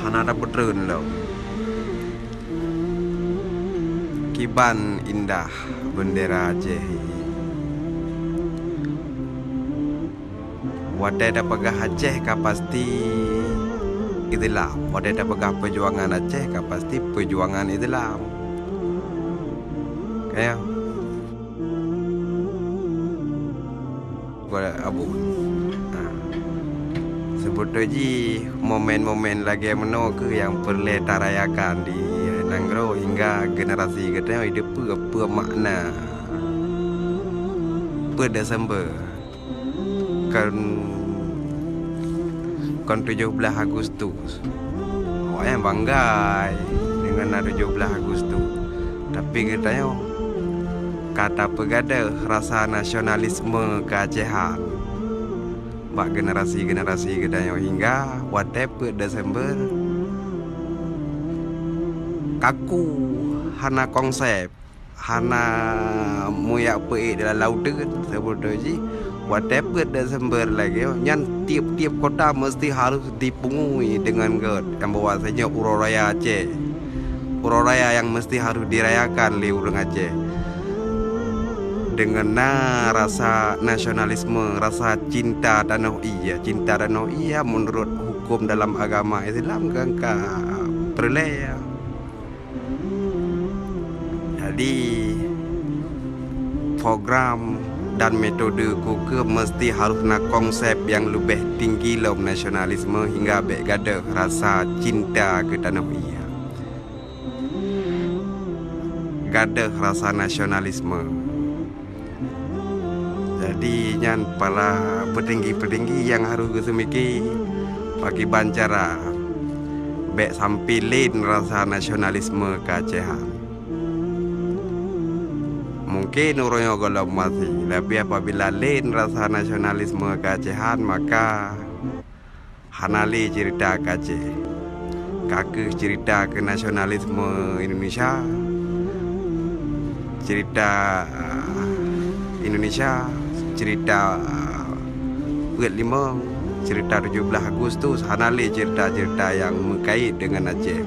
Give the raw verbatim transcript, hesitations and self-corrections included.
Hana tapeutreun lom. Kiban indah bendera Aceh. Watée tapeugah Aceh ka pasti Islam. Watée tapeugah peujuangan Aceh ka pasti peujuangan Islam. Kaya. Abu. Ha. Seubeutôi jih momen-momen lagée meunoe keuh nyang peureulée tarayakan di nanggroe hingga generasi geutanyoe ideupeue peue makna peuet Desember. Kon, kon tujoh blaih Agustus. Awaknyan banggai deungon na tujoh blaih Agustus. Tapi geutanyoe ka tapeugadôh rasa nasionalisme keuacehan bak generasi-generasi geutanyoe hingga watée peuet Desember kaku hana konsep. Hana muyak peuék dalam lauteun, seubeutôi jih watée peuet Desember lagée nyan tieb-tieb kota meuseuti harôh dipungui deungon gét nyang bahwa sinyoe uroe raya Aceh. Uroe raya nyang meuseuti harôh dirayakan lé ureuëng Aceh. Deungon na rasa nasionalisme, rasa cinta tanoh ie. Cinta tanoh ie meunurot huköm dalam agama Islam kan ka peureulée. Jadi, program dan metode keu keuh meuseuti harôh na konsep nyang leubeh tinggi lom nasionalisme hingga bék gadôh rasa cinta keu tanoh ie. Gadôh rasa nasionalisme. Jadi, nyan para peutinggi-peutinggi nyang harôh geuseumike pakriban cara bék sampai lén rasa nasionalisme keuacehan. Mungken uroe nyoe gohlom masih, tapi apabila lén rasa nasionalisme keuacehan, maka hana lé ceurita keu Aceh. Ka keuh ceurita keu nasionalisme Indonesia, ceurita, ah, Indonesia, ceurita, ah, peuet limong, ceurita tujoh blaih Agustus, hana lé ceurita-ceurita nyang meukait deungon Aceh.